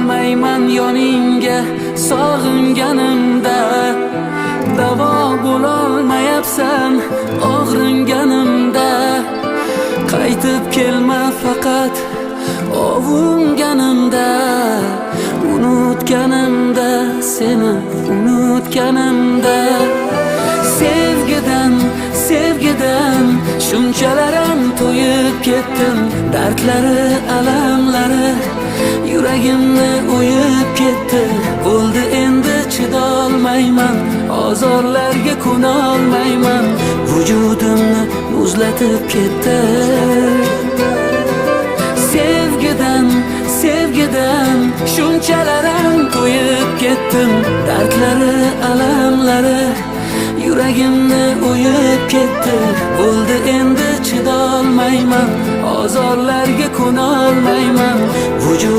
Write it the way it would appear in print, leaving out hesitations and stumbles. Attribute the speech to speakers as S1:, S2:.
S1: Kelolmayman yoningga sog'inganimda. Davo bo'lolmayapsan og'ringanimda. Qaytib kelma faqat ovunganimda. Unutganimda seni, unutganimda. Sevgidan, sevgidan shunchalaram to'yib ketdim. Dardlari, alamlari yuragimni o'yib ketdi. Bo'ldi endi, chidolmayman, ozorlarga ko'nolmayman. Vujudimni muzlatib ketdi. Sevgidan, sevgidan shunchalaram to'yib ketdim. Dardlari, alamlari yuragimni o'yib ketdi. Bo'ldi endi, chidolmayman, ozorlarga ko'nolmayman. Vujud